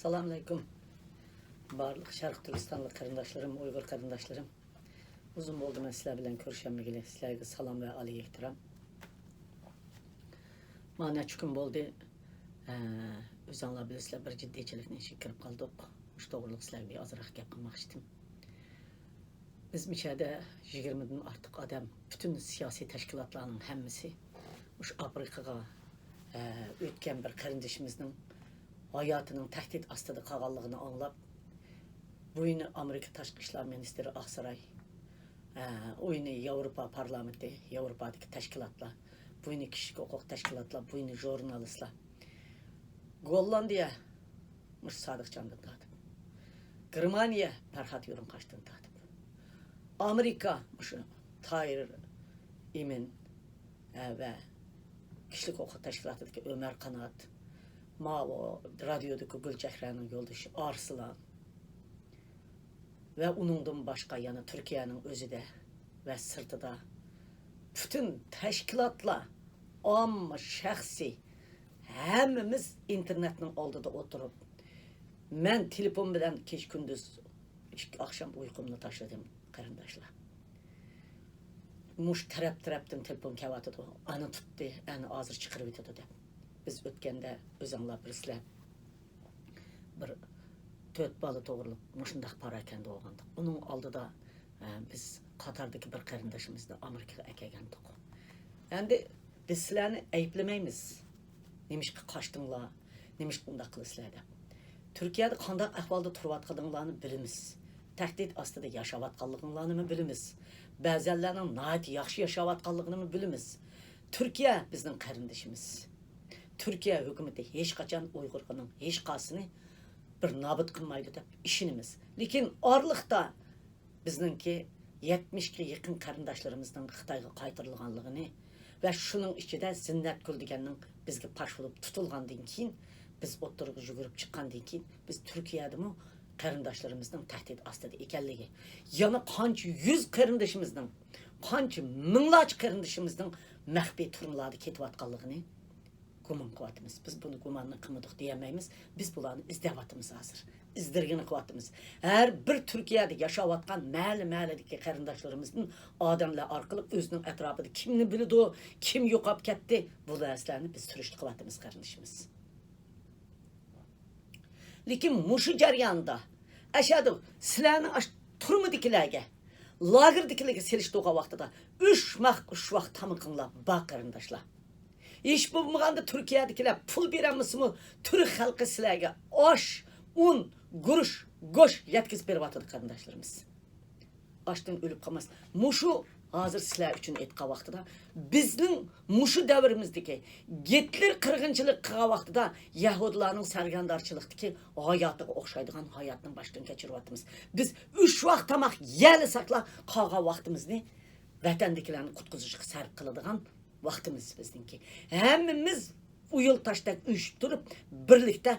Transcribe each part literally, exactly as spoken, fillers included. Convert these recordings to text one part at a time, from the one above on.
ئەسسالامۇئەلەيكۇم. بارلىق شەرقىي تۈركىستانلىق قېرىنداشلىرىم، ئۇيغۇر قېرىنداشلىرىم. ئۇزۇن بولدى مەن سىلەر بىلەن كۆرۈشەلمىگىلى. سىلەرگە سالام ۋە ئالىي ئېھتىرام. مانا نەچچە كۈن بولدى. ئە، ئۆزۈڭلار بىلىسىلەر، بىر جىددىيچىلىكنىڭ ئىچىگە كىرىپ قالدۇق. مۇشۇ توغرىلىق سىلەرگە بىر ئازراق گەپ قىلماقچىدىم. بىز مۇشەدە يىگىرمىدىن ئارتۇق ئادەم، پۈتۈن سىياسىي تەشكىلاتلارنىڭ ھەممىسى مۇشۇ ئافرىقىغا، ئە، ئۆتكەن بىر قېرىندىشىمىزنىڭ ھاياتىنىڭ تەھدىت ئاستىدا قالغانلىقىنى ئاڭلاپ، بۇ يەنى ئامېرىكا تاشقى ئىشلار مىنىستىرى ئاقساراي، ئە، ئۇ يەنى ياۋروپا پارلامېنتى، ياۋروپادىكى تەشكىلاتلار، بۇ يەنى كىشىلىك ھوقۇق تەشكىلاتلار، بۇ يەنى ژۇرنالىستلار. گوللاندىيە مۇشۇ سادىقجاندىن تارتىپ، گېرمانىيە پەرھات يۇرۇنقاشتىن تارتىپ، ئامېرىكا مۇشۇ تايىر ئىمىن، ئە، ۋە كىشىلىك ھوقۇق تەشكىلاتىدىكى ئۆمەر قانات، ماۋۇ رادىيودىكى گۈلچېھرەنىڭ يولدىشى ئارسلان ۋە ئۇنىڭدىن باشقا يەنە تۈركىيەنىڭ ئۆزىدە ۋە سىرتىدا پۈتۈن تەشكىلاتلار، ئامما، شەخسىي، ھەممىمىز ئىنتېرنېتنىڭ ئالدىدا ئولتۇرۇپ، مەن تېلېفون بىلەن كېچە-كۈندۈز ئىككى ئاخشام ئۇيقۇمنى تاشلىدىم، قېرىنداشلار. مۇشۇ تەرەپ-تەرەپتىن تېلېفون كېلىۋاتىدۇ، ئانا تۇتتى، ئەنە ھازىر چىقىرىۋېتىدۇ دەپ. بىز ئۆتكەندە ئۆزۈڭلار بىلىسىلەر، بىر تۆت بالا توغرىلىق مۇشۇنداق پاراكەندە بولغانىدۇق. ئۇنىڭ ئالدىدا، ئە، بىز قاتاردىكى بىر قېرىندىشىمىزنى ئامېرىكىغا ئەكەلگەنىدۇق. ئەمدى بىز سىلەرنى ئەيىبلىمەيمىز. نېمىشقا قاچتىڭلار؟ نېمىشقا ئۇنداق قىلىسىلەر دەپ. تۈركىيەدە قانداق ئەھۋالدا تۇرۇۋاتقانلىقىڭلارنى بىلىمىز. تەھدىت ئاستىدا ياشاۋاتقانلىقىڭلارنىمۇ بىلىمىز. بەزەنلەرنىڭ ناھايىتى ياخشى ياشاۋاتقانلىقىنىمۇ بىلىمىز. تۈركىيە بىزنىڭ قېرىندىشىمىز. تۈركىيە ھۆكۈمىتى ھېچقاچان ئۇيغۇرنىڭ ھېچقايسىنى بىر نابۇت قىلمايدۇ دەپ ئىشىنىمىز. لېكىن ئارىلىقتا بىزنىڭكى يەتمىشكە يېقىن قېرىنداشلىرىمىزنىڭ خىتايغا قايتۇرۇلغانلىقىنى ۋە شۇنىڭ ئىچىدە زىننەتگۈل دېگەننىڭ بىزگە پاش بولۇپ تۇتۇلغاندىن كېيىن، بىز ئوتتۇرىغا يۈگۈرۈپ چىققاندىن كېيىن، بىز تۈركىيەدىمۇ قېرىنداشلىرىمىزنىڭ تەھدىت ئاستىدا ئىكەنلىكى، يەنە قانچە يۈز قېرىندىشىمىزنىڭ، قانچە مىڭلارچە قېرىندىشىمىزنىڭ مەخپىي تۈرمىلەردە كېتىۋاتقانلىقىنى گۇمان قىلىۋاتىمىز. بىز بۇنى گۇماننى قىلمىدۇق دېيەلمەيمىز. بىز بۇلارنى ئىزدەۋاتىمىز ھازىر. ئىزدىرگىنى قىلىۋاتىمىز. ھەر بىر تۈركىيەدە ياشاۋاتقان مەھەللە-مەھەللىدىكى قېرىنداشلىرىمىزدىن ئادەملەر ئارقىلىق ئۆزىنىڭ ئەتراپىدا كىمنى بىلىدۇ، كىم يوقاپ كەتتى، بۇ نەرسىلەرنى بىز سۈرۈشتە قىلىۋاتىمىز، قېرىندىشىمىز. لېكىن مۇشۇ جەرياندا ئەشەدە سىلەرنىڭ ئاش تۈرمىدىكىلەرگە، لاگېردىكىلەرگە سېلىشتۇرغان ۋاقتىدا ئۈچ ۋاق-، ئۈچ ۋاق تامىقىڭلار بار، قېرىنداشلار. ھېچ بولمىغاندا تۈركىيەدىكىلەر پۇل بېرەلمىسىمۇ، تۈرك خەلقى سىلەرگە ئاش، ئۇن، گۈرۈچ، گۆش يەتكۈزۈپ بېرىۋاتىدۇ، قېرىنداشلىرىمىز. ئاچتىن ئۆلۈپ قالماس. مۇشۇ ھازىر سىلەر ئۈچۈن ئېيتقان ۋاقتىدا، بىزنىڭ مۇشۇ دەۋرىمىزدىكى گىتلېر قىرغىنچىلىق قىلغان ۋاقتىدا يەھۇدىيلارنىڭ سەرگەردانچىلىقتىكى ھاياتىغا ئوخشايدىغان ھاياتنى باشتىن كەچۈرۈۋاتىمىز. بىز ئۈچ ۋاق تاماق يېيەلىسەكلا، قالغان ۋاقتىمىزنى ۋەتەندىكىلەرنى قۇتقۇزۇشقا سەرپ قىلىدىغان ۋاقتىمىز بىزنىڭكى. ھەممىمىز ئۇيۇل تاشتەك ئۇيۇشۇپ تۇرۇپ، بىرلىكتە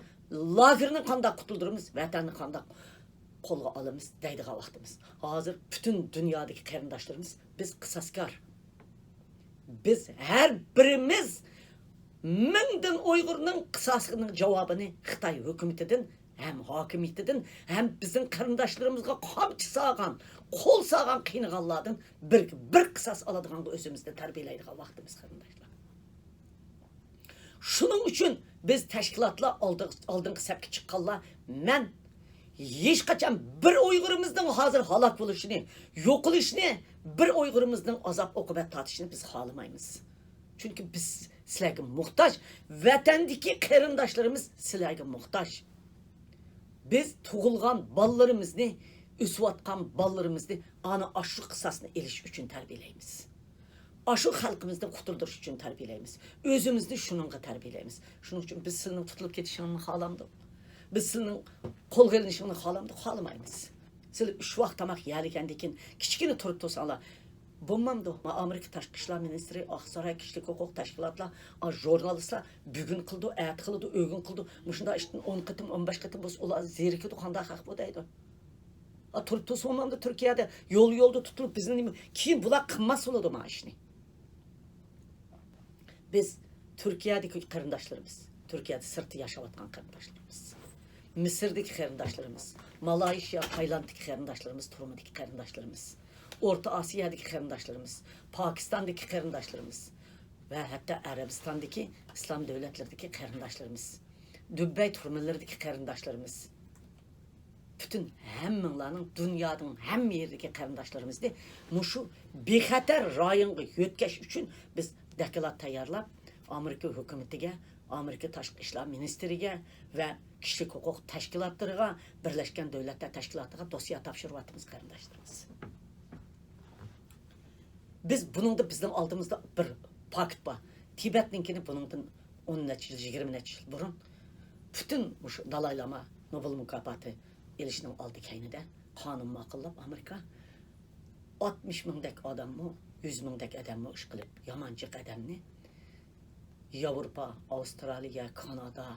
لاگېرنى قانداق قۇتۇلدۇرىمىز، ۋەتەننى قانداق قولغا ئالىمىز دەيدىغان ۋاقتىمىز. ھازىر پۈتۈن دۇنيادىكى قېرىنداشلىرىمىز، بىز قىساسكار. بىز ھەر بىرىمىز مىڭدىن ئۇيغۇرنىڭ قىساسىنىڭ جاۋابىنى خىتاي ھۆكۈمىتىدىن ھەم ھاكىمىيىتىدىن ھەم بىزنىڭ قېرىنداشلىرىمىزغا قامچا سالغان، قول سالغان، قىينىغانلاردىن بىر، بىر قىساس ئالىدىغانغا ئۆزىمىزنى تەربىيەلەيدىغان ۋاقتىمىز، قېرىنداشلار. شۇنىڭ ئۈچۈن بىز تەشكىلاتلار ئالدىغ-، ئالدىنقى سەپكە چىققانلار، مەن ھېچقاچان بىر ئۇيغۇرىمىزنىڭ ھازىر ھالاك بولۇشىنى، يوقىلىشىنى، بىر ئۇيغۇرىمىزنىڭ ئازاب-ئوقۇبەت تارتىشىنى بىز خالىمايمىز. چۈنكى بىز سىلەرگە موھتاج، ۋەتەندىكى قېرىنداشلىرىمىز سىلەرگە موھتاج. بىز تۇغۇلغان بالىلىرىمىزنى، ئۆسۈۋاتقان بالىلىرىمىزنى ئانا ئاشۇ قىساسنى ئېلىش ئۈچۈن تەربىيەلەيمىز. ئاشۇ خەلقىمىزنى قۇتۇلدۇرۇش ئۈچۈن تەربىيەلەيمىز. ئۆزىمىزنى شۇنىڭغا تەربىيەلەيمىز. شۇنىڭ ئۈچۈن بىز سىلىنىڭ تۇتۇلۇپ كېتىشىڭلارنى خالامدۇق. بىز سىلىنىڭ قولغا ئېلىنىشىڭلارنى خالامدۇق، خالىمايمىز. سىلەر ئۈچ ۋاق تاماق يەلىگەندىن كېيىن كىچىككىنە تۇرۇپ تۇرساڭلار، بولمامدۇ؟ ما ئامېرىكا تاشقى ئىشلار مىنىستىرى، ئاقساراي، كىشىلىك ھوقۇق تەشكىلاتلار، ئا، ژۇرنالىستلار بۈگۈن قىلىدۇ، ئەتە قىلىدۇ، ئۆگۈن قىلىدۇ. مۇشۇنداق ئىشتىن ئون قېتىم، ئون بەش قېتىم بولسا ئۇلار زېرىكىدۇ، قانداق ھەق بۇ دەيدۇ. ئا، تۇرۇپ تۇرسا بولمامدۇ؟ تۈركىيەدە يول-يولدا تۇتۇلۇپ بىزنى نېمە، كېيىن بۇلار قىلماس بولىدۇ ما ئىشنى. بىز تۈركىيەدىكى قېرىنداشلىرىمىز، تۈركىيەدە سىرتتا ياشاۋاتقان قېرىنداشلىرىمىز، مىسىردىكى قېرىنداشلىرىمىز، مالايشىيا، تايلاندتىكى قېرىنداشلىرىمىز، تۈرمىدىكى قېرىنداشلىرىمىز، ئورتا ئاسىيادىكى قېرىنداشلىرىمىز، پاكىستاندىكى قېرىنداشلىرىمىز ۋە ھەتتا ئەرەبىستاندىكى ئىسلام دۆلەتلىرىدىكى قېرىنداشلىرىمىز، دۇبەي تۈرمىلىرىدىكى قېرىنداشلىرىمىز، پۈتۈن ھەممىڭلارنىڭ، دۇنيانىڭ ھەممە يېرىدىكى قېرىنداشلىرىمىزنى مۇشۇ بىخەتەر رايونغا يۆتكەش ئۈچۈن بىز دوكلات تەييارلاپ، ئامېرىكا ھۆكۈمىتىگە، ئامېرىكا تاشقى ئىشلار مىنىستىرىگە ۋە كىشىلىك ھوقۇق تەشكىلاتلىرىغا، بىرلەشكەن دۆلەتلەر تەشكىلاتىغا دوسيە تاپشۇرۇۋاتىمىز، قېرىنداشلىرىمىز. بىز بۇنىڭدا، بىزنىڭ ئالدىمىزدا بىر پاكىت بار. تىبەتنىڭكىنى بۇنىڭدىن ئون نەچچە يىل، يىگىرمە نەچچە يىل بۇرۇن پۈتۈن مۇشۇ دالاي لاما نوبېل مۇكاپاتى ئېلىشنىڭ ئالدى كەينىدە قانۇن ماقۇللاپ ئامېرىكا، ئاتمىش مىڭدەك ئادەممۇ، يۈز مىڭدەك ئادەممۇ ئىشقىلىپ يامان جىق ئادەمنى ياۋروپا، ئاۋسترالىيە، كانادا،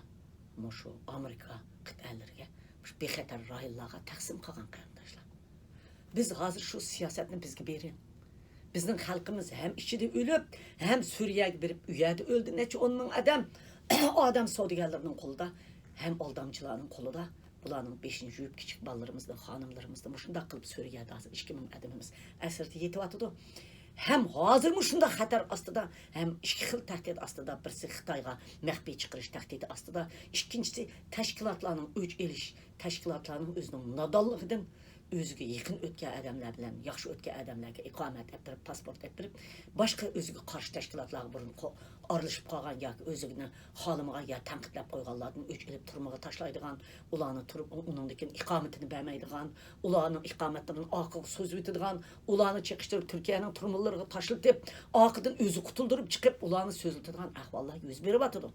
مۇشۇ ئامېرىكا قىتئەلىرىگە، مۇشۇ بىخەتەر رايونلارغا تەقسىم قىلغان، قېرىنداشلار. بىز ھازىر شۇ سىياسەتنى بىزگە بېرىڭ. بىزنىڭ خەلقىمىز ھەم ئىچىدە ئۆلۈپ، ھەم سۈرىيەگە بېرىپ، ئۇ يەردە ئۆلدى نەچچە ئون مىڭ ئادەم. ئادەم سودىگەرلىرىنىڭ قولىدا، ھەم ئالدامچىلارنىڭ قولىدا. بۇلارنىڭ بېشىنى يۇيۇپ، كىچىك بالىلىرىمىزنى، خانىملىرىمىزنى مۇشۇنداق قىلىپ سۈرىيەدە ھازىر ئىككى مىڭ ئادىمىمىز ئەسىردە يېتىۋاتىدۇ. ھەم ھازىرمۇ شۇنداق خەتەر ئاستىدا، ھەم ئىككى خىل تەھدىت ئاستىدا، بىرسى خىتايغا مەخپىي چىقىرىش تەھدىتى ئاستىدا، ئىككىنچىسى تەشكىلاتلارنىڭ ئۆچ ئېلىش، تەشكىلاتلارنىڭ ئۆزىنىڭ نادانلىقىدىن ئۆزىگە يېقىن ئۆتكەن ئادەملەر بىلەن ياخشى ئۆتكەن ئادەملەرگە ئىقامەت ئەپ بېرىپ، پاسپورت ئەپ بېرىپ، باشقا ئۆزىگە قارشى تەشكىلاتلارغا بۇرۇن قو-، ئارىلىشىپ قالغان ياكى ئۆزىنى خالىمىغان يا تەنقىدلەپ قويغانلاردىن ئۆچ ئېلىپ تۈرمىگە تاشلايدىغان، ئۇلارنى تۇرۇپ، ئۇ-، ئۇنىڭدىن كېيىن ئىقامىتىنى بەرمەيدىغان، ئۇلارنىڭ ئىقامەتلىرىنى ئارقىغا سوزۇۋېتىدىغان، ئۇلارنى چېقىشتۇرۇپ تۈركىيەنىڭ تۈرمىلىرىغا تاشلىتىپ، ئارقىدىن ئۆزى قۇتۇلدۇرۇپ چىقىپ، ئۇلارنى سۆزلىتىدىغان ئەھۋاللار يۈز بېرىۋاتىدۇ.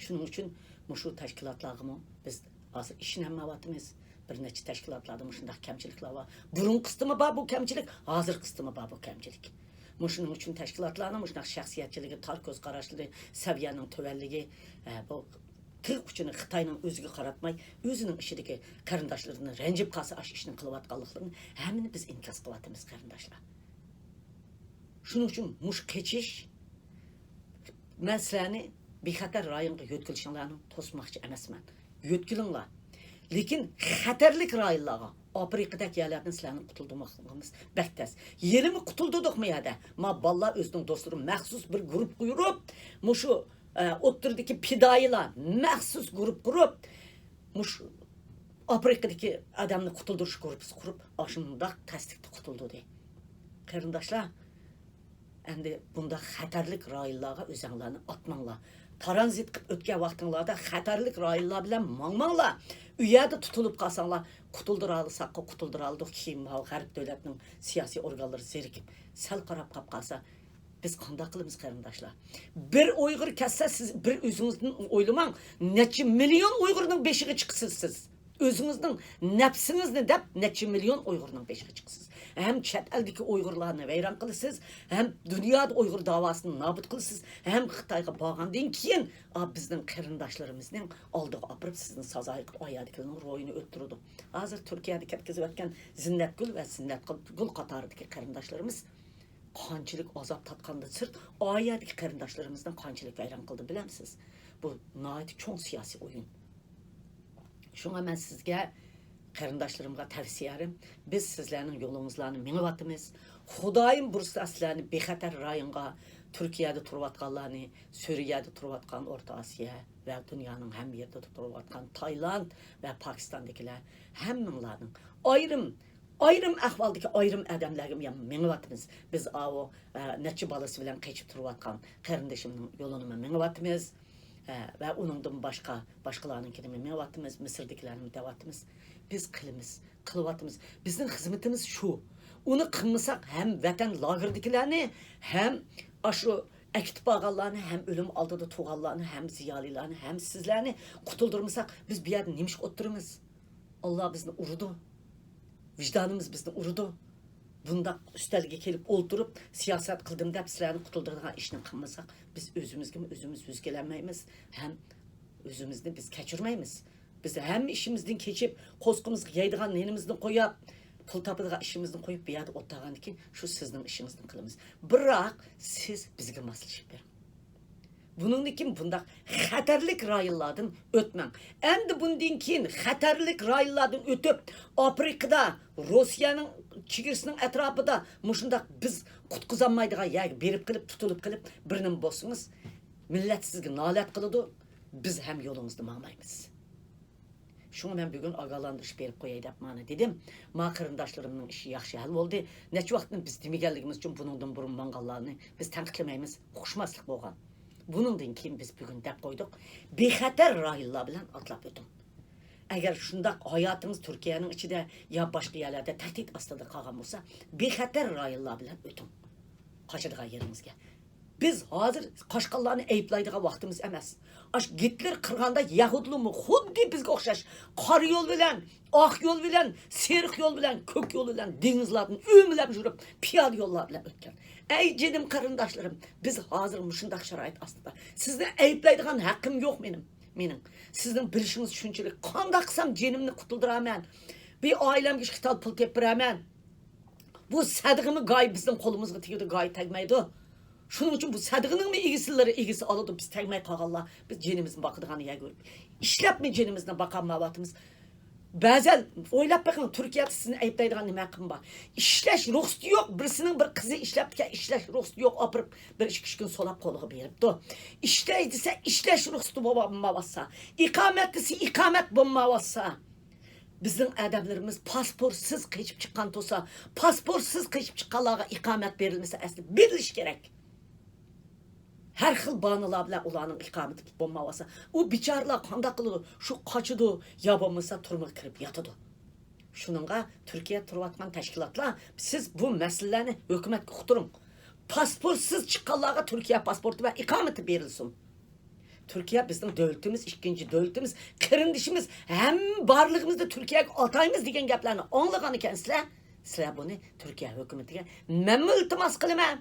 شۇنىڭ ئۈچۈن مۇشۇ تەشكىلاتلارغىمۇ بىز ھازىر ئىشىنەلمەيۋاتىمىز. بىر نەچچە تەشكىلاتلاردا مۇشۇنداق كەمچىلىكلەر بار. بۇرۇنقىسىدىمۇ بار بۇ كەمچىلىك، ھازىرقىسىدىمۇ بار بۇ كەمچىلىك. مۇشۇنىڭ ئۈچۈن تەشكىلاتلارنىڭ، مۇشۇنداق شەخسىيەتچىلىكى تار، كۆز قاراشلىرى، سەۋىيەنىڭ تۆۋەنلىكى، ئە، بۇ تىغ ئۇچىنى خىتاينىڭ ئۆزىگە قاراتماي، ئۆزىنىڭ ئىچىدىكى قېرىنداشلىرىدىن رەنجىپ قالسا، ئاشۇ ئىشنى قىلىۋاتقانلىقلىرىنى ھەممىنى بىز ئىنكاس قىلىۋاتىمىز، قېرىنداشلار. شۇنىڭ ئۈچۈن مۇشۇ قېچىش، مەن سىلەرنى بىخەتەر رايونغا يۆتكىلىشىڭلارنى توسماقچى ئەمەسمەن. يۆتكىلىڭلار. لېكىن خەتەرلىك رايونلارغا، ئافرىقىدەك يەرلەردىن سىلەرنى قۇتۇلدۇرماقلىقىمىز بەك تەس. ھېلىمۇ قۇتۇلدۇردۇقمۇ يەردە؟ ما بالىلار ئۆزىنىڭ دوستلىرى مەخسۇس بىر گۇرۇپپا قۇرۇپ، مۇشۇ، ئە، ئوتتۇرىدىكى پىدائىيلار مەخسۇس گۇرۇپپا قۇرۇپ، مۇشۇ ئافرىقىدىكى ئادەمنى قۇتۇلدۇرۇش گۇرۇپپىسى قۇرۇپ، ئاشۇنداق تەسلىكتە قۇتۇلدۇردى. قېرىنداشلار، ئەمدى بۇنداق خەتەرلىك رايونلارغا ئۆزەڭلارنى ئاتماڭلار. ترانزىت قىلىپ ئۆتكەن ۋاقتىڭلاردا خەتەرلىك رايونلار بىلەن ماڭماڭلار. ئۇ يەردە تۇتۇلۇپ قالساڭلار، قۇتۇلدۇرالىساققۇ قۇتۇلدۇرالىدۇق، كېيىن ماۋۇ غەرب دۆلەتنىڭ سىياسىي ئورگانلىرى زېرىكىپ، سەل قاراپ قاپ قالسا، بىز قانداق قىلىمىز، قېرىنداشلار؟ بىر ئۇيغۇر كەتسە، سىز بىر ئۆزىڭىزدىن ئويلىماڭ، نەچچە مىليون ئۇيغۇرنىڭ بېشىغا چىقىسىز سىز. ئۆزىڭىزنىڭ نەپسىڭىزنى دەپ، نەچچە مىليون ئۇيغۇرنىڭ بېشىغا چىقىسىز. ھەم چەت ئەلدىكى ئۇيغۇرلارنى ۋەيران قىلىسىز، ھەم دۇنيادا ئۇيغۇر داۋاسىنى نابۇت قىلىسىز، ھەم خىتايغا بارغاندىن كېيىن، ئا، بىزنىڭ قېرىنداشلىرىمىزنىڭ ئالدىغا ئاپىرىپ، سىزنى سازايى قىلىپ، ئايەردىكىلەرنىڭ روھىنى ئۆلتۈرىدۇ. ھازىر تۈركىيەدە كەتكۈزۈۋەتكەن زىننەتگۈل ۋە زىننەتگۈل قاتارىدىكى قېرىنداشلىرىمىز قانچىلىك ئازاب تارتقاندىن سىرت، ئايەردىكى قېرىنداشلىرىمىزنى قانچىلىك ۋەيران قىلدى، بىلەمسىز؟ بۇ ناھايىتى چوڭ سىياسىي ئويۇن. شۇڭا مەن سىزگە، قېرىنداشلىرىمغا تەۋسىيەم، بىز سىزلەرنىڭ يولىڭىزلارنى مېڭىۋاتىمىز. خۇدايىم بۇيرۇسا، سىلەرنى بىخەتەر رايونغا، تۈركىيەدە تۇرۇۋاتقانلارنى، سۈرىيەدە تۇرۇۋاتقان، ئورتا ئاسىيا ۋە دۇنيانىڭ ھەممە يېرىدە تۇرۇۋاتقان تايلاند ۋە پاكىستاندىكىلەر، ھەممىڭلارنىڭ ئايرىم ئايرىم ئەھۋالدىكى ئايرىم ئادەملەرگە مېڭىۋاتىمىز. بىز ئاۋۇ، ئە، نەچچە بالىسى بىلەن قېچىپ تۇرۇۋاتقان قېرىندىشىمنىڭ يولىنىمۇ مېڭىۋاتىمىز. ئە، ۋە ئۇنىڭدىن باشقا، باشقىلارنىڭكىنىمۇ مېڭىۋاتىمىز، مىسىردىكىلەرنىمۇ دەۋاتىمىز. بىز قىلىمىز، قىلىۋاتىمىز. بىزنىڭ خىزمىتىمىز شۇ. ئۇنى قىلمىساق، ھەم ۋەتەن لاگېرىدىكىلەرنى، ھەم ئاشۇ ئەكېتىپ بارغانلارنى، ھەم ئۆلۈم ئالدىدا تۇرغانلارنى، ھەم زىيالىيلارنى، ھەم سىزلەرنى قۇتۇلدۇرمىساق، بىز بۇ يەردە نېمە ئىشقا ئولتۇرىمىز؟ ئاللا بىزنى ئۇرىدۇ. ۋىجدانىمىز بىزنى ئۇرىدۇ. بۇنداق ئۈستەلگە كېلىپ ئولتۇرۇپ، سىياسەت قىلدىم دەپ سىلەرنى قۇتۇلدۇرىدىغان ئىشنى قىلمىساق، بىز ئۆزىمىزگىمۇ ئۆزىمىز يۈز كېلەلمەيمىز ھەم ئۆزىمىزنى بىز كەچۈرمەيمىز. بىز ھەممە ئىشىمىزدىن كېچىپ، قورسىقىمىزغا يەيدىغان نېنىمىزنى قويۇپ، پۇل تاپىدىغان ئىشىمىزنى قويۇپ، بۇ يەردە ئولتۇرغاندىن كېيىن، شۇ سىزنىڭ ئىشىڭىزنى قىلىمىز. بىراق سىز بىزگە ماسلىشىپ بېرىڭ. بۇنىڭدىن كېيىن بۇنداق خەتەرلىك رايونلاردىن ئۆتمەڭ. ئەمدى بۇندىن كېيىن خەتەرلىك رايونلاردىن ئۆتۈپ، ئافرىقىدا، روسىيەنىڭ چېگرىسىنىڭ ئەتراپىدا مۇشۇنداق بىز قۇتقۇزالمايدىغان يەرگە بېرىپ قېلىپ، تۇتۇلۇپ قېلىپ، بىر نېمە بولسىڭىز، مىللەت سىزگە نالەت قىلىدۇ، بىز ھەم يولىڭىزدا ماڭمايمىز. شۇڭا مەن بۈگۈن ئاگاھلاندۇرۇش بېرىپ قوياي دەپ مانا دېدىم. ما قېرىنداشلىرىمنىڭ ئىشى ياخشى ھەل بولدى. نەچچە ۋاقىتتىن بىز دېمىگەنلىكىمىز ئۈچۈن بۇنىڭدىن بۇرۇن ماڭغانلارنى بىز تەنقىدلىمەيمىز. ئۇقۇشماسلىق بولغان. بۇنىڭدىن كېيىن بىز بۈگۈن دەپ قويدۇق. بىخەتەر رايونلار بىلەن ئاتلاپ ئۆتۈڭ. ئەگەر شۇنداق ھاياتىڭىز تۈركىيەنىڭ ئىچىدە يا باشقا يەرلەردە تەھدىت ئاستىدا قالغان بولسا، بىخەتەر رايونلار بىلەن ئۆتۈڭ. قاچىدىغان يېرىڭىزگە. بىز ھازىر قاچقانلارنى ئەيىبلەيدىغان ۋاقتىمىز ئەمەس. ئاشۇ گىتلېر قىرغاندا يەھۇدىيلارمۇ خۇددى بىزگە ئوخشاش قارا يول بىلەن، ئاق يول بىلەن، سېرىق يول بىلەن، كۆك يول بىلەن، دېڭىزلاردىن ئۆمىلەپ يۈرۈپ، پىيادە يوللار بىلەن ئۆتكەن. ئەي جېنىم قېرىنداشلىرىم، بىز ھازىر مۇشۇنداق شارائىت ئاستىدا. سىزنى ئەيىبلەيدىغان ھەققىم يوق مېنىڭ. مېنىڭ. سىزنىڭ بىلىشىڭىز شۇنچىلىك، قانداق قىلسام جېنىمنى قۇتۇلدۇرامەن، بىر ئائىلەمگە ئىككى تال پۇل تېپىپ بېرەمەن. بۇ سەدىقىمۇ گاي بىزنىڭ قولىمىزغا تېگىدۇ، گاي تەگمەيدۇ. شۇنىڭ ئۈچۈن بۇ سەدىقىنىڭمۇ ئىگىسىلىرى ئىگىسى ئالىدۇ، بىز تەگمەي قالغانلار، بىز جېنىمىزنى باقىدىغان يەرگە بېرىپ، ئىشلەپمۇ جېنىمىزنى باقالمايۋاتىمىز. بەزەن ئويلاپ بېقىڭ، تۈركىيەدە سىزنى ئەيىبلەيدىغان نېمە ھەققىم بار؟ ئىشلەش رۇخسىتى يوق، بىرسىنىڭ بىر قىزى ئىشلەپتىكەن، ئىشلەش رۇخسىتى يوق، ئاپىرىپ بىر ئىككى ئۈچ كۈن سولاپ قولىغا بېرىپتۇ. ئىشلەي دېسە، ئىشلەش رۇخسىتى بولمايۋاتسا، ئىقامەت دېسە، ئىقامەت بولمايۋاتسا، بىزنىڭ ئادەملىرىمىز پاسپورتسىز قېچىپ چىققان تۇرسا، پاسپورتسىز قېچىپ چىققانلارغا ئىقامەت بېرىلمىسە، ئەسلى بېرىلىشى كېرەك. ھەر خىل باھانىلەر بىلەن ئۇلارنىڭ ئىقامىتى بولمايۋاتسا، ئۇ بىچارىلار قانداق قىلىدۇ؟ شۇ قاچىدۇ، يا بولمىسا تۈرمىگە كىرىپ ياتىدۇ. شۇنىڭغا تۈركىيەدە تۇرۇۋاتقان تەشكىلاتلار، سىز بۇ مەسىلىلەرنى ھۆكۈمەتكە ئۇقتۇرۇڭ. پاسپورتسىز چىققانلارغا تۈركىيە پاسپورتى ۋە ئىقامىتى بېرىلسۇن. تۈركىيە بىزنىڭ دۆلىتىمىز، ئىككىنچى دۆلىتىمىز، قېرىندىشىمىز، ھەممە بارلىقىمىزنى تۈركىيەگە ئاتايمىز دېگەن گەپلەرنى ئاڭلىغان ئىكەنسىلەر. سىلەر بۇنى تۈركىيە ھۆكۈمىتىگە مەنمۇ ئىلتىماس قىلىمەن.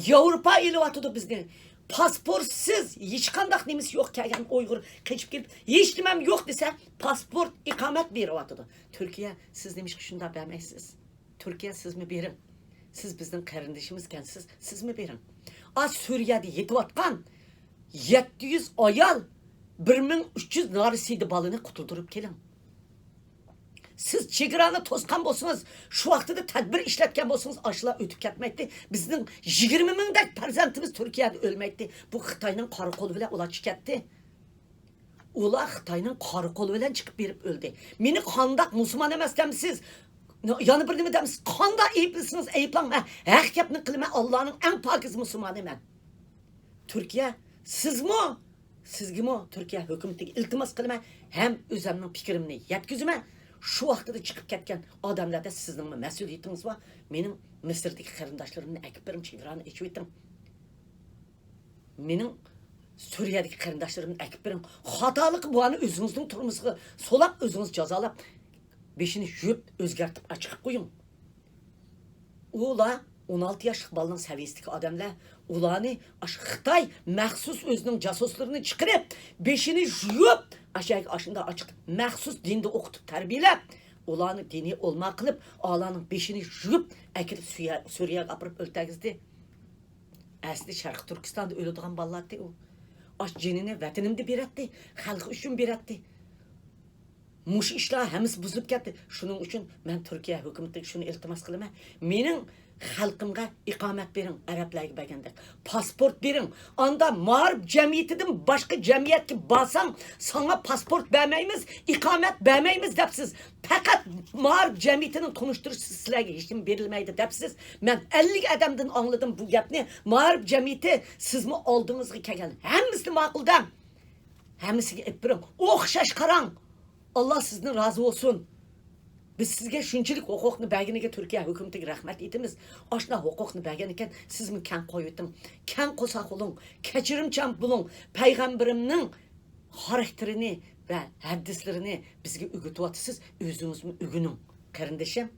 ياۋروپا ئېلىۋاتىدۇ بىزنى. پاسپورتسىز، ھېچقانداق نېمىسى يوق كەلگەن ئۇيغۇر قېچىپ كېلىپ، ھېچ نېمەم يوق دېسە، پاسپورت، ئىقامەت بېرىۋاتىدۇ. تۈركىيە، سىز نېمىشقا شۇنداق بەرمەيسىز؟ تۈركىيە، سىزمۇ بېرىڭ. سىز بىزنىڭ قېرىندىشىمىزكەنسىز، سىزمۇ بېرىڭ. ئا، سۈرىيەدە يېتىۋاتقان يەتتە يۈز ئايال، بىر مىڭ ئۈچ يۈز نارەسىدە بالىنى قۇتۇلدۇرۇپ كېلىڭ. سىز چېگرانى توسقان بولسىڭىز، شۇ ۋاقتىدا تەدبىر ئىشلەتكەن بولسىڭىز، ئاشۇلار ئۆتۈپ كەتمەيتتى. بىزنىڭ يىگىرمە مىڭدەك پەرزەنتىمىز تۈركىيەدە ئۆلمەيتتى. بۇ خىتاينىڭ قارا قولى بىلەن ئۇلار چىقىپ كەتتى. ئۇلار خىتاينىڭ قارا قولى بىلەن چىقىپ بېرىپ ئۆلدى. مېنى قانداق مۇسۇلمان ئەمەس دەمسىز؟ يەنە بىر نېمە دەمسىز؟ قانداق ئەيىبلىسىڭىز ئەيىبلەڭ، مەن ھەق گەپنى قىلىمەن، ئاللانىڭ ئەڭ پاكىز مۇسۇلمانى مەن. تۈركىيە، سىزمۇ، سىزگىمۇ تۈركىيە ھۆكۈمىتىگە ئىلتىماس قىلىمەن ھەم ئۆزەمنىڭ پىكرىمنى يەتكۈزىمەن. شۇ ۋاقتىدا چىقىپ كەتكەن ئادەملەردە سىزنىڭمۇ مەسئۇلىيىتىڭىز بار. مېنىڭ مىسىردىكى قېرىنداشلىرىمنى ئەكىپ بېرىڭ، چېگرانى ئېچىۋېتىڭ. مېنىڭ سۈرىيەدىكى قېرىنداشلىرىمنى ئەكىپ بېرىڭ. خاتالىقى بارنى ئۆزىڭىزنىڭ تۇرمۇشىغا سولاپ، ئۆزىڭىز جازالاپ، بېشىنى يۇيۇپ، ئۆزگەرتىپ، ئاچىقىپ قويۇڭ. ئۇلار ئون ئالتە ياشلىق بالىنىڭ سەۋىيەسىدىكى ئادەملەر. ئۇلارنى ئاشۇ خىتاي مەخسۇس ئۆزىنىڭ جاسۇسلىرىنى چىقىرىپ، بېشىنى يۇيۇپ، ئاشۇ يەرگە ئاشۇنداق ئاچىق مەخسۇس دىندا ئوقۇتۇپ تەربىيەلەپ، ئۇلارنى دىنىي ئۆلىما قىلىپ، ئۇلارنىڭ بېشىنى يۇيۇپ، ئەكىرىپ سۈرىيە-، سۈرىيەگە ئاپىرىپ ئۆلتۈرگۈزدى. ئەسلى شەرقىي تۈركىستاندا ئۆلىدىغان بالىلارتى ئۇ. ئاش جېنىنى ۋەتىنىمدە بېرەتتى، خەلقى ئۈچۈن بېرەتتى. مۇشۇ ئىشلار ھەممىسى بۇزۇلۇپ كەتتى. شۇنىڭ ئۈچۈن مەن تۈركىيە ھۆكۈمىتىگە شۇنى ئىلتىماس قىلىمەن. مېنىڭ خەلقىمگە ئىقامەت بېرىڭ، ئەرەبلەرگە بەرگەندەك. پاسپورت بېرىڭ. ئاندا مائارىپ جەمئىيىتىدىن باشقا جەمئىيەتكە بارساڭ، ساڭا پاسپورت بەرمەيمىز، ئىقامەت بەرمەيمىز دەپسىز. پەقەت مائارىپ جەمئىيىتىنىڭ تونۇشتۇرۇشىسىز، سىلەرگە ھېچنېمە بېرىلمەيدۇ دەپسىز. مەن ئەللىك ئادەمدىن ئاڭلىدىم بۇ گەپنى. مائارىپ جەمئىيىتى، سىزمۇ ئالدىڭىزغا كەلگەن ھەممىسىنى ماقۇلداڭ. ھەممىسىگە ئېلىپ بېرىڭ. ئوخشاش قاراڭ. ئاللا سىزدىن رازى بولسۇن. بىز سىزگە شۇنچىلىك ھوقۇقنى بەرگىنىگە تۈركىيە ھۆكۈمىتىگە رەھمەت ئېيتىمىز. ئاشۇنداق ھوقۇقنى بەرگەنىكەن، سىزمۇ كەڭ قويۇۋېتىڭ. كەڭ قورساق بولۇڭ. كەچۈرۈمچان بولۇڭ. پەيغەمبىرىمنىڭ خاراكتېرىنى ۋە ھەدىسلىرىنى بىزگە ئۆگىتىۋاتىسىز، ئۆزىڭىزمۇ ئۆگىنىڭ، قېرىندىشىم.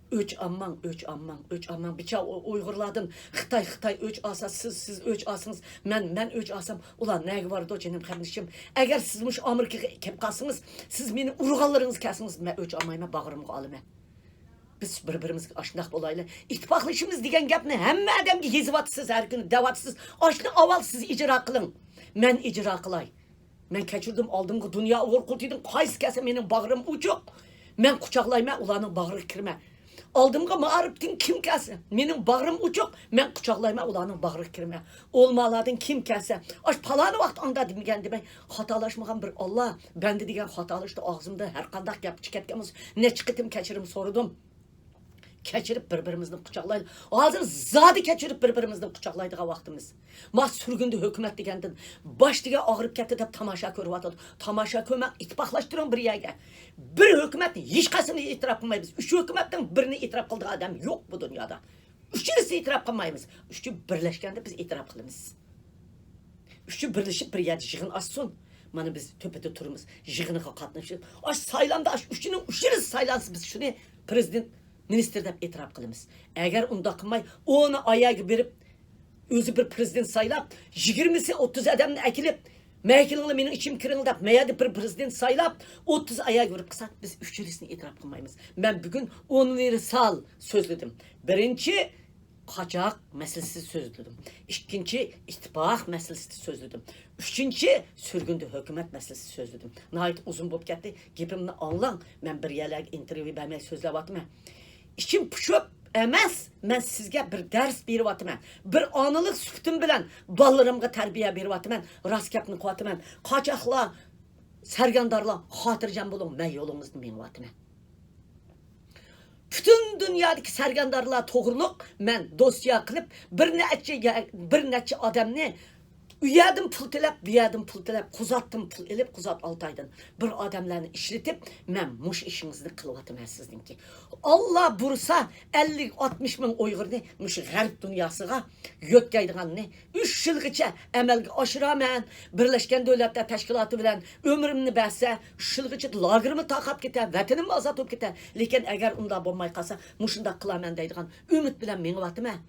ئۆچ ئالماڭ، ئۆچ ئالماڭ، ئۆچ ئالماڭ. بىچارە ئۇ-، ئۇيغۇرلاردىن خىتاي، خىتاي ئۆچ ئالسا، سىز، سىز ئۆچ ئالسىڭىز، مەن، مەن ئۆچ ئالسام، ئۇلار نەگە بارىدۇ، جېنىم قېرىندىشىم؟ ئەگەر سىز مۇشۇ ئامېرىكىغا كېلىپ قالسىڭىز، سىز مېنى ئۇرغانلىرىڭىز كەلسىڭىز، مەن ئۆچ ئالمايمەن، باغرىمغا ئالىمەن. بىز بىر-بىرىمىزگە ئاشۇنداق بولايلى. ئىتتىپاقلىشىمىز دېگەن گەپنى ھەممە ئادەمگە يېزىۋاتىسىز، ھەر كۈنى دەۋاتىسىز. ئاشۇنى ئاۋۋال سىز ئىجرا قىلىڭ. مەن ئىجرا قىلاي. مەن كەچۈردۈم، ئالدىمغا دۇنيا ئۇيغۇر قۇرۇلتىيىدىن قايسى كەلسە مېنىڭ باغرىم ئوچۇق. مەن قۇچاقلايمەن، ئۇلارنىڭ باغرىغا كىرىمەن. ئالدىمغا مائارىپتىن كىم كەلسە، مېنىڭ باغرىم ئوچۇق، مەن قۇچاقلايمەن، ئۇلارنىڭ باغرىغا كىرىمەن. ئۆلىمالاردىن كىم كەلسە، ئاش پالانى ۋاقىت ئاندا دېمىگەن دېمەي، خاتالاشمىغان بىر ئاللا، بەندە دېگەن خاتالىشىدۇ، ئاغزىمدا ھەر قانداق گەپ چىقىپ كەتكەن بولسا، نەچچە قېتىم كەچۈرۈم سورىدىم. كەچۈرۈپ بىر-بىرىمىزنى قۇچاقلايلى. ھازىر زادى كەچۈرۈپ بىر-بىرىمىزنى قۇچاقلايدىغان ۋاقتىمىز. ما سۈرگۈندە ھۆكۈمەت دېگەندىن باش دېگەن ئاغرىپ كەتتى دەپ تاماشا كۆرۈۋاتىدۇ. تاماشا كۆرمەڭ، ئىتتىپاقلاشتۇرۇڭ بىر يەرگە. بىر ھۆكۈمەتنى ھېچقايسىنى ئېتىراپ قىلمايمىز. ئۈچ ھۆكۈمەتنىڭ بىرىنى ئېتىراپ قىلىدىغان ئادەم يوق بۇ دۇنيادا. ئۈچىنچىسىنى ئېتىراپ قىلمايمىز. ئۈچى بىرلەشكەندە بىز ئېتىراپ قىلىمىز. ئۈچى بىرلىشىپ بىر يەردە يىغىن ئاچسۇن. مانا بىز تۆپىدە تۇرىمىز، يىغىنىغا قاتنىشىمىز. ئاش سايلامدا ئاش ئۈچىنىڭ ئۈچىنچىسى سايلانسا بىز شۇنى پرېزىدېنت مىنىستىر دەپ ئېتىراپ قىلىمىز. ئەگەر ئۇنداق قىلماي، ئۇنى ئاياگە بېرىپ، ئۆزى بىر پرېزىدېنت سايلاپ، يىگىرمىسى ئوتتۇز ئادەمنى ئەكېلىپ، مەيە كېلىڭلار مېنىڭ ئىچىمگە كىرىڭ دەپ، مەيەدە بىر پرېزىدېنت سايلاپ، ئوتتۇز ئاياگە بېرىپ قىلسا، بىز ئۈچىنچىسىنى ئېتىراپ قىلمايمىز. مەن بۈگۈن ئۇنىۋېرسال سۆزلىدىم. بىرىنچى، قاچاق مەسىلىسى سۆزلىدىم. ئىككىنچى، ئىتتىپاق مەسىلىسىدە سۆزلىدىم. ئۈچىنچى، سۈرگۈندە ھۆكۈمەت مەسىلىسىدە سۆزلىدىم. ناھايىتى ئۇزۇن بولۇپ كەتتى. گېپىمنى ئاڭلاڭ. مەن بىر يەرلەرگە ئىنتېرۋيۇ بەرمەي سۆزلەۋاتىمەن. ئىچىم پۇشۇپ ئەمەس، مەن سىزگە بىر دەرس بېرىۋاتىمەن. بىر ئانىلىق سۈپىتىم بىلەن بالىلىرىمغا تەربىيە بېرىۋاتىمەن. راست گەپنى قىلىۋاتىمەن. قاچاقلار سەرگەردارلار، خاتىرجەم بولۇڭ، مەن يولىڭىزدا مېڭىۋاتىمەن. پۈتۈن دۇنيادىكى سەرگەردارلار توغرۇلۇق مەن دوسيە قىلىپ، بىر نەچچە، بىر نەچچە ئادەمنى ئۇ يەردىن پۇل تىلەپ، بۇ يەردىن پۇل تىلەپ، قۇزاتتىن پۇل ئېلىپ، قۇزات ئالتايدىن بىر ئادەملەرنى ئىشلىتىپ، مەن مۇشۇ ئىشىڭىزنى قىلىۋاتىمەن سىزنىڭكى. ئاللا بۇرسا، ئەللىك، ئاتمىش مىڭ ئۇيغۇرنى مۇشۇ غەرب دۇنياسىغا يۆتكەيدىغاننى ئۈچ يىلغىچە ئەمەلگە ئاشۇرامەن. بىرلەشكەن دۆلەتلەر تەشكىلاتى بىلەن ئۆمرۈمنى بەرسە، ئۈچ يىلغىچە لاگېرمۇ تاقاپ كېتە، ۋەتىنىممۇ ئازاد بولۇپ كېتە. لېكىن ئەگەر ئۇنداق بولماي قالسا، مۇشۇنداق قىلارمەن دەيدىغان ئۈمىد بىلەن مېڭىۋاتىمەن.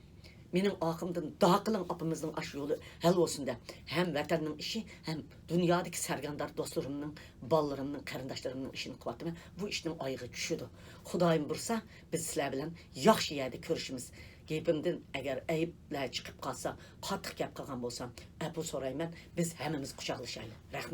مېنىڭ ئارقامدىن دۇئا قىلىڭ، ئاپىمىزنىڭ ئاشۇ يولى ھەل بولسۇن دەپ. ھەم ۋەتەننىڭ ئىشى، ھەم دۇنيادىكى سەرگەردار دوستلىرىمنىڭ، بالىلىرىمنىڭ، قېرىنداشلىرىمنىڭ ئىشىنى قىلىۋاتىمەن. بۇ ئىشنىڭ ئايىغى چۈشىدۇ. خۇدايىم بۇرسا، بىز سىلەر بىلەن ياخشى يەردە كۆرۈشىمىز. گېپىمدىن ئەگەر ئەيىبلەر چىقىپ قالسا، قاتتىق گەپ قىلغان بولسام، ئەپۇ سورايمەن. بىز ھەممىمىز قۇچاقلىشايلى. رەھمەت.